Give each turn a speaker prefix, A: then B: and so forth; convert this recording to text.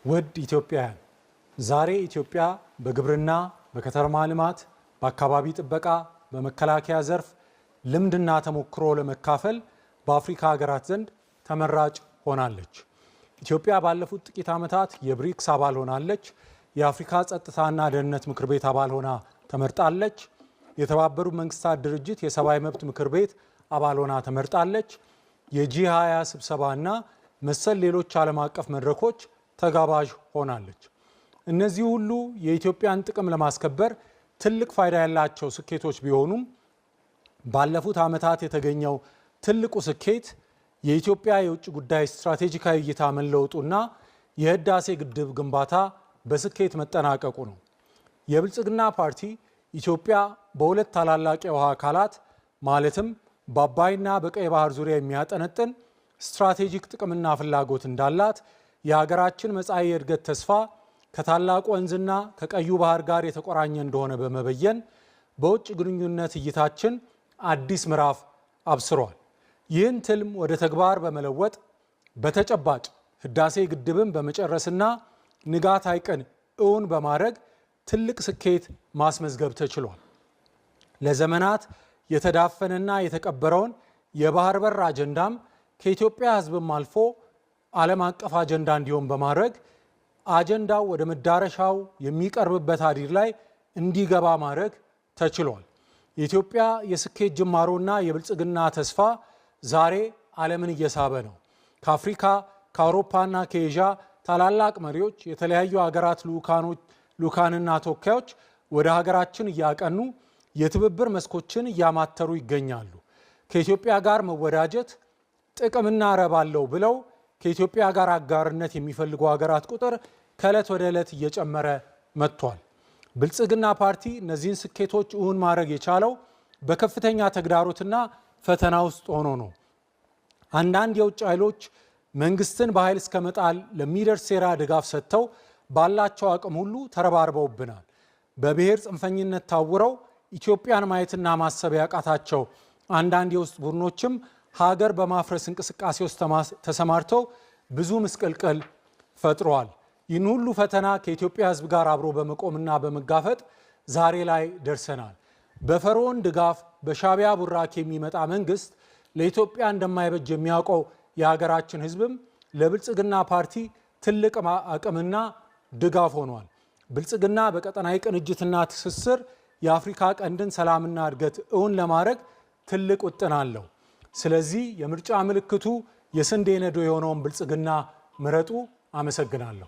A: ውድ ኢትዮጵያውያን፣ ዛሬ ኢትዮጵያ በግብርና፣ በከተማ ልማት፣ በአካባቢ ጥበቃ፣ በመከላከያ ዘርፍ ልምድና ተሞክሮ ለመካፈል በአፍሪካ ሀገራት ዘንድ ተመራጭ ሆናለች። ኢትዮጵያ ባለፉት ጥቂት ዓመታት የብሪክስ አባል ሆናለች። የአፍሪካ ጸጥታና ደህንነት ምክር ቤት አባል ሆና ተመርጣለች። የተባበሩት መንግስታት ድርጅት የሰብአዊ መብት ምክር ቤት አባል ሆና ተመርጣለች። የጂ 20 ስብሰባና መሰል ሌሎች ዓለም አቀፍ መድረኮች ተጋባዥ ሆናለች። እነዚህ ሁሉ የኢትዮጵያን ጥቅም ለማስከበር ትልቅ ፋይዳ ያላቸው ስኬቶች ቢሆኑም፣ ባለፉት ዓመታት የተገኘው ትልቁ ስኬት የኢትዮጵያ የውጭ ጉዳይ ስትራቴጂካዊ እይታ መለወጡና የህዳሴ ግድብ ግንባታ በስኬት መጠናቀቁ ነው። የብልጽግና ፓርቲ ኢትዮጵያ በሁለት ታላላቅ የውሃ አካላት፣ ማለትም በአባይና በቀይ ባህር ዙሪያ የሚያጠነጥን ስትራቴጂክ ጥቅምና ፍላጎት እንዳላት፣ የሀገራችን መጻኢ የእድገት ተስፋ ከታላቁ ወንዝና ከቀዩ ባህር ጋር የተቆራኘ እንደሆነ በመበየን በውጭ ግንኙነት እይታችን አዲስ ምዕራፍ አብስሯል። ይህን ትልም ወደ ተግባር በመለወጥ በተጨባጭ ህዳሴ ግድብን በመጨረስና ንጋት ሐይቅን እውን በማድረግ ትልቅ ስኬት ማስመዝገብ ተችሏል። ለዘመናት የተዳፈነና የተቀበረውን የባህር በር አጀንዳም ከኢትዮጵያ ሕዝብም አልፎ ዓለም አቀፍ አጀንዳ እንዲሆን በማድረግ አጀንዳው ወደ መዳረሻው የሚቀርብበት ሀዲድ ላይ እንዲገባ ማድረግ ተችሏል። የኢትዮጵያ የስኬት ጅማሮና የብልጽግና ተስፋ ዛሬ ዓለምን እየሳበ ነው። ከአፍሪካ፣ ከአውሮፓና ከኤዥያ ታላላቅ መሪዎች፣ የተለያዩ ሀገራት ልዑካንና ተወካዮች ወደ ሀገራችን እያቀኑ የትብብር መስኮችን እያማተሩ ይገኛሉ። ከኢትዮጵያ ጋር መወዳጀት ጥቅምና ረብ አለው ብለው ከኢትዮጵያ ጋር አጋርነት የሚፈልጉ ሀገራት ቁጥር ከዕለት ወደ ዕለት እየጨመረ መጥቷል። ብልጽግና ፓርቲ እነዚህን ስኬቶች እውን ማድረግ የቻለው በከፍተኛ ተግዳሮትና ፈተና ውስጥ ሆኖ ነው። አንዳንድ የውጭ ኃይሎች መንግስትን በኃይል እስከ መጣል ለሚደርስ ሴራ ድጋፍ ሰጥተው ባላቸው አቅም ሁሉ ተረባርበውብናል። በብሔር ጽንፈኝነት ታውረው ኢትዮጵያን ማየትና ማሰብ ያቃታቸው አንዳንድ የውስጥ ቡድኖችም ሀገር በማፍረስ እንቅስቃሴ ውስጥ ተሰማርተው ብዙ ምስቅልቅል ፈጥረዋል። ይህን ሁሉ ፈተና ከኢትዮጵያ ሕዝብ ጋር አብሮ በመቆምና በመጋፈጥ ዛሬ ላይ ደርሰናል። በፈርዖን ድጋፍ በሻዕቢያ ቡራኬ የሚመጣ መንግስት ለኢትዮጵያ እንደማይበጅ የሚያውቀው የሀገራችን ሕዝብም ለብልጽግና ፓርቲ ትልቅ አቅምና ድጋፍ ሆኗል። ብልጽግና በቀጠናዊ ቅንጅትና ትስስር የአፍሪካ ቀንድን ሰላምና እድገት እውን ለማድረግ ትልቅ ውጥን አለው። ስለዚህ የምርጫ ምልክቱ የስንዴ ነዶ የሆነውን ብልጽግና ምረጡ። አመሰግናለሁ።